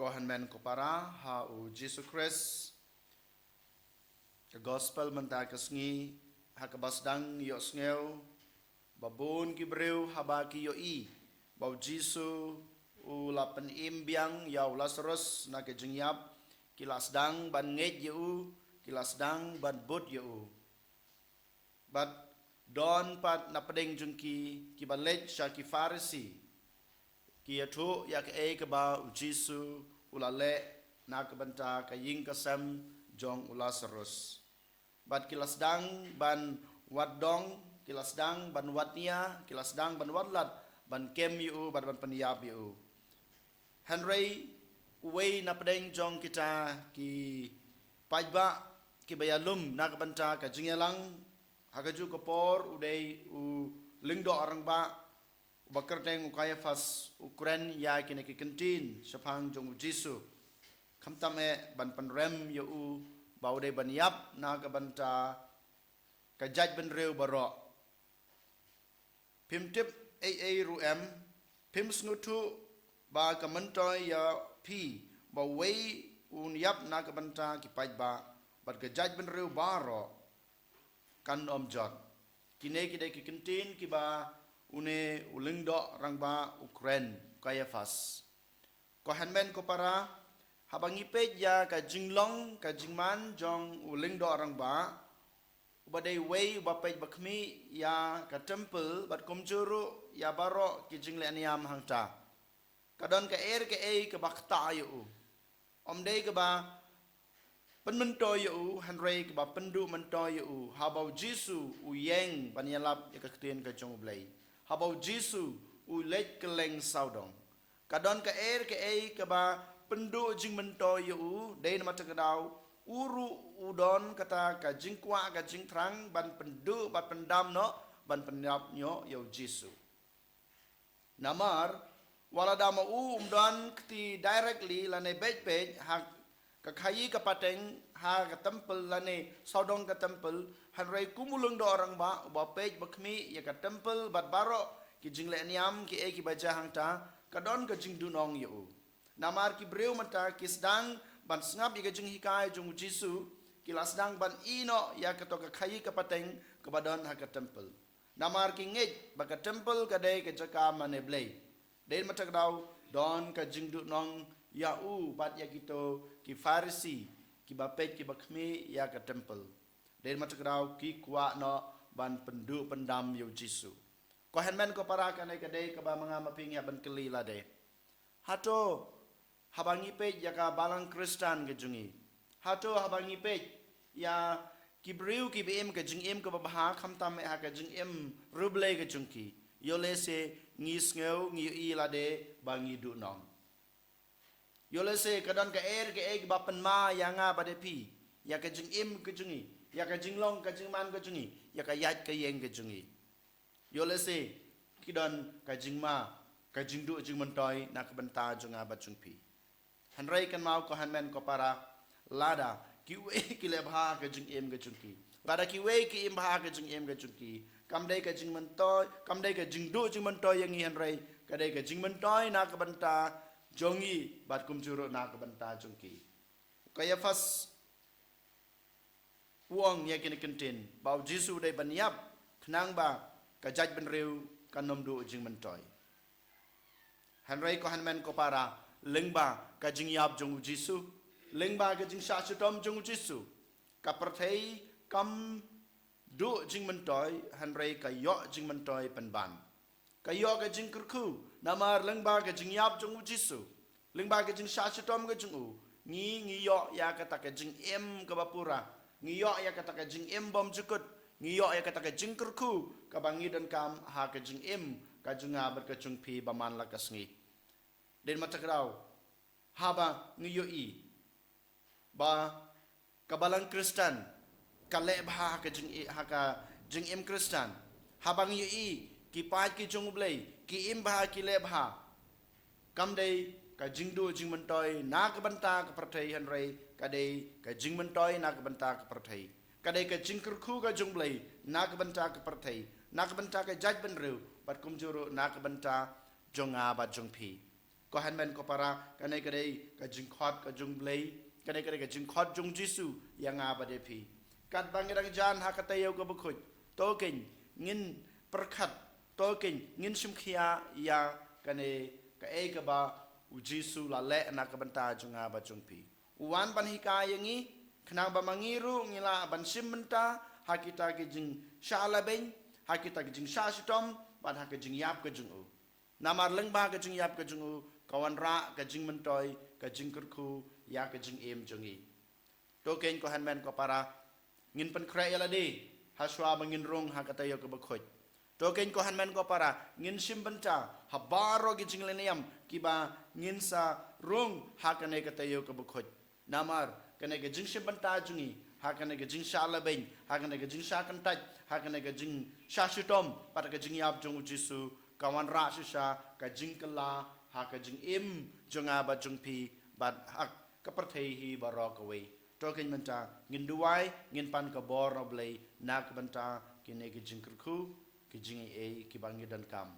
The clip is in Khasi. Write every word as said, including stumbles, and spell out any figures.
Ko hynmen ko para ha u Jisu Khrist. Ka gospel mynta ka sngi, ha kaba sdang ïohsngew ba bun ki briew haba ki ïohi ba u Jisu u la pynim biang ïa u Lasarus na ka jingïap, ki la sdang ban ngeit ïa u, ki la sdang ban bud ïa u. Bad don pat na pdeng jong ki, kiba leit sha ki Pharisi, ki ïathuh ïa kaei kaba u Jisu u la leh na ka bynta ka ïing ka sem jong u Lasarus. Bad ki la sdang ban wad dong, ki la sdang ban wad nia, ki la sdang ban wad lad, ban kem ïa u, bad ban pynïap ïa u. Hynrei uwei na pdeng jong kita ki paidbah kiba ïalum na ka bynta ka jingïalang, ha kajuh ka por u dei u lyngdoh rangbah, uba kyrteng u Kaiaphas, u kren ïa kine ki kyntien shaphang jong u Jisu, khamtam eh ban pynrem ïa u ba u dei ban ïap na ka bynta ka jaitbynriew baroh. Phim tip ei ei ruh em? Phim sngewthuh ba ka myntoi ïa phi ba uwei un ïap na ka bynta ki paidbah bad ka jaitbynriew baroh? Kan ym jot. Kine ki dei ki kyntien kiba une u lyngdoh rangbah u kren, u Kaiaphas. Ko hynmen ko para, haba ngi peit ïa ka jinglong ka jingman jong u lyngdoh rangbah, uba dei uwei uba peit ba khmih ïa ka templ bad kumjuh ruh ïa baroh ki jingleh niam hangta, ka don kaei kaei kaba ktah ïa u. Ym dei kaba pynmyntoi ïa u, hynrei kaba pynduh myntoi ïa u, haba u Jisu u ïeng ban ïalap ïa ka ktien ka jong u Blei, haba u Jisu u leit kylleng sawdong. Ka don kaei kaei kaba pynduh jingmyntoi ïa u, dei namar kata ka daw u ruh u don kata ka jingkwah ka jingthrang ban pynduh, ban pyndam noh, ban pynïap noh ïa u Jisu. Namar wat lada ma u um don kti directly lane beit beit ha ka khaïi ka pateng ha ka templ lane sawdong ka templ, hynrei kum u lyngdoh rangbah uba peit ba khmih ïa ka templ bad baroh ki jingleh niam kiei kiba jia hangta, ka don ka jingduhnong ïa u. Namar ki briew mynta ki sdang ban sngap ïa ka jinghikai jong u Jisu, ki la sdang ban ïeh noh ïa kato ka khaïi ka pateng kaba don ha ka templ. Namar ki ngeit ba ka templ ka dei ka jaka mane Blei. Dei namar kata ka daw don ka jingduhnong ïa u bad ïa kito ki Pharisi kiba peit kiba khmih ïa ka templ. Dei namar kata ka daw ki kwah noh ban pynduh pyndam ïa u Jisu. Ko hynmen ko para, kane ka dei kaba ma nga ma phi ngi hap ban kylli lade. Hato haba ngi peit ïa ka balang Khristan ka jong ngi, hato haba ngi peit ïa ki briew kiba im ka jingim kaba bha, khamtam eh ha ka jingim riewblei ka jong ki, ïoh lehse ngi sngew, ngi ïohi lade ba ngi duhnong. Ïoh lehse ka don kaei kaei kaba pynma ïa nga bad ïa phi, ïa ka jingim ka jong ngi, ïa ka jinglong ka jingman ka jong ngi, ïa ka ïaid ka ïeng ka jong ngi. Ïoh lehse ki don ka jingma, ka jingduh jingmyntoi na ka bynta jong nga bad jong phi. Hynrei kynmaw ko hynmen ko para, lada kiwei ki leh bha ka jingim ka jong ki, lada kiwei ki im bha ka jingim ka jong ki, kam dei ka jingmyntoi, kam dei ka jingduh jingmyntoi ïa ngi, hynrei ka dei ka jingmyntoi na ka bynta jong ngi bad kumjuh ruh na ka bynta jong ki. Kaiaphas u ong ïa kine ki kyntien ba u Jisu u dei ban ïap khnang ba ka jaitbynriew kan ym duh jingmyntoi. Hynrei ko hynmen ko para, lyngba ka jingïap jong u Jisu, lyngba ka jingshah shitom jong u Jisu, ka pyrthei kam duh jingmyntoi, hynrei ka ïoh jingmyntoi pynban. Ka ïoh ka jingkyrkhu namar lyngba ka jingïap jong u Jisu, lyngba ka jingshah shitom ka jong u, ngi, ngi ïoh ïa kata ka jingim kaba pura, ngi ïoh ïa kata ka jingim bymjukut, ngi ïoh ïa kata ka jingkyrkhu kaba ngi donkam ha ka jingim ka jong nga bad ka jong phi ba man la ka sngi. Dei namar kata ka daw, haba ngi ïohi ba ka balang Khristan ka leh bha ha ka jing, ha ka jingim Khristan, haba ngi ïohi ki paid ki jong u Blei ki im bha, ki leh bha, kam dei ka jingduh jingmyntoi na ka bynta ka pyrthei, hynrei ka dei ka jingmyntoi na ka bynta ka pyrthei. Ka dei ka jingkyrkhu ka jong u Blei na ka bynta ka pyrthei, na ka bynta ka jaitbynriew, bad kumjuh ruh na ka bynta jong nga bad jong phi. Ko hynmen ko para, kane ka dei ka jingkhot ka jong U Blei, kane ka dei ka jingkhot jong U Jisu ïa nga bad ïa phi. Katba ngi dang jan ha ka taïew kaba khuid, to kein ngin pyrkhat, to kein ngin shim khia ïa kane kaei kaba U Jisu u la leh na ka bynta jong nga bad jong phi. U wan ban hikai ïa ngi, khnang ba ma ngi ruh ngi lah ban shim bynta ha kita ki jingshah lehbeiñ, ha kita ki jingshah shitom, bad ha ka jingïap ka jong u. Namar lyngba ka jingïap ka jong u, ka wanrah ka jingmyntoi, ka jingkyrkhu ïa ka jingim jong ngi. To kein ko hynmen ko para, ngin pynkhreh ïa lade ha shuwa ba ngin rung ha ka taïew kaba khuid. To kein ko hynmen ko para, ngin shim bynta ha baroh ki jingleh niam kiba ngin sa rung ha kane ka taïew kaba khuid. Namar kane ka jingshim bynta jong ngi ha kane ka jingshah lehbeiñ, ha kane ka jingshah kyntait, ha kane ka jingshah shitom, bad ka jingïap jong U Jisu, ka wanrah shisha ka jingkylla ha ka jingim jong nga bad jong phi, bad ha ka pyrthei hi baroh kawei. To kein mynta ngin duwai, ngin pan ka bor na U Blei na ka bynta kine ki jingkyrkhu, ki jingaiei kiba ngi donkam.